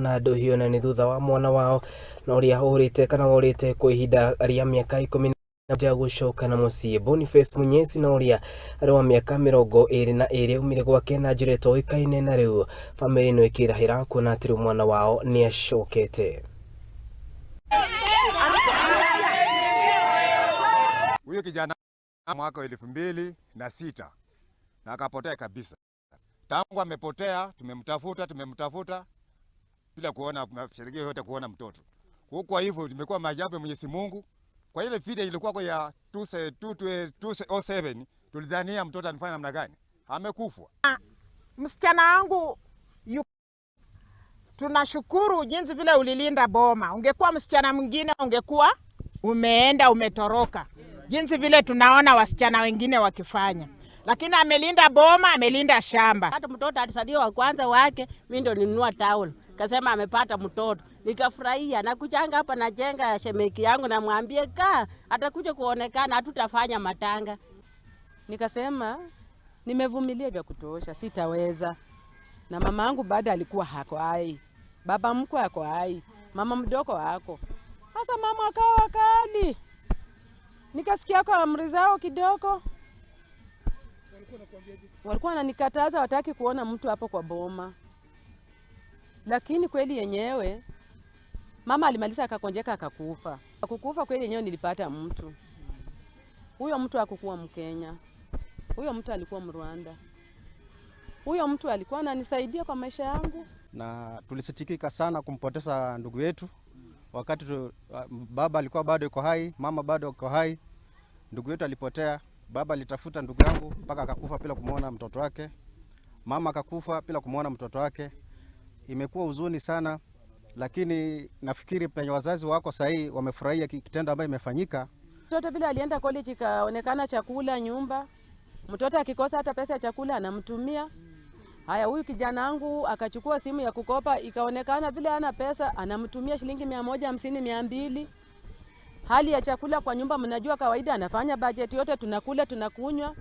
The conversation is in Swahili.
Na ndũhiũ na nĩ thutha wa mwana wao na ũrĩa ũrĩte kana worĩte kwa ihinda rĩa mĩaka 17 gũcoka na mũciĩ. Boniface Munyesi na ũrĩa arĩ wa mĩaka 22 aumire gwake na njĩra ĩtoĩkaine, na rĩu bamĩrĩ ĩno ĩkĩrahĩra kuona atĩ rĩu mwana wao nĩ acokete. Huyo kijana mwaka wa 2006 na akapotea kabisa. Tangu amepotea tumemtafuta, tumemtafuta bila kuona mafanikio yote, kuona mtoto. Kwa hivyo tumekuwa maajabu ya Mwenyezi Mungu. Kwa ile video ilikuwa kwa ya 2007 tulidhania mtoto anafanya namna gani? Amekufa. Msichana wangu, tunashukuru jinsi vile ulilinda boma. Ungekuwa msichana mwingine ungekuwa umeenda umetoroka, jinsi vile tunaona wasichana wengine wakifanya, lakini amelinda boma, amelinda shamba. Hata mtoto alisaliwa wa kwanza wake, mimi ndo ninunua taulo, kasema amepata mtoto, nikafurahia na kuchanga hapa, najenga shemeki yangu, namwambie kaa, atakuja kuonekana, hatutafanya matanga. Nikasema nimevumilia vya kutosha, sitaweza. Na mama yangu bado alikuwa hako hai, baba mkwe ako hai, mama mdogo hako. Sasa mama akawa wakali, nikasikia kwa amri zao kidogo, walikuwa wananikataza, wataki kuona mtu hapo kwa boma. Lakini kweli yenyewe mama alimaliza akakonjeka akakufa. Kukufa kweli yenyewe nilipata mtu. Huyo mtu hakukuwa Mkenya, huyo mtu alikuwa Mrwanda. Huyo mtu alikuwa ananisaidia kwa maisha yangu. Na tulisitikika sana kumpoteza ndugu yetu wakati baba alikuwa bado yuko hai, mama bado yuko hai. Ndugu yetu alipotea, baba alitafuta ndugu yangu mpaka akakufa bila kumuona mtoto wake, mama akakufa bila kumuona mtoto wake. Imekuwa huzuni sana, lakini nafikiri penye wazazi wako sahihi wamefurahia kitendo ambayo imefanyika. Mtoto vile alienda college ikaonekana chakula nyumba, mtoto akikosa hata pesa ya chakula anamtumia. Haya, huyu kijana wangu akachukua simu ya kukopa, ikaonekana vile hana pesa, anamtumia shilingi 150, 200. Hali ya chakula kwa nyumba mnajua kawaida, anafanya bajeti yote, tunakula tunakunywa.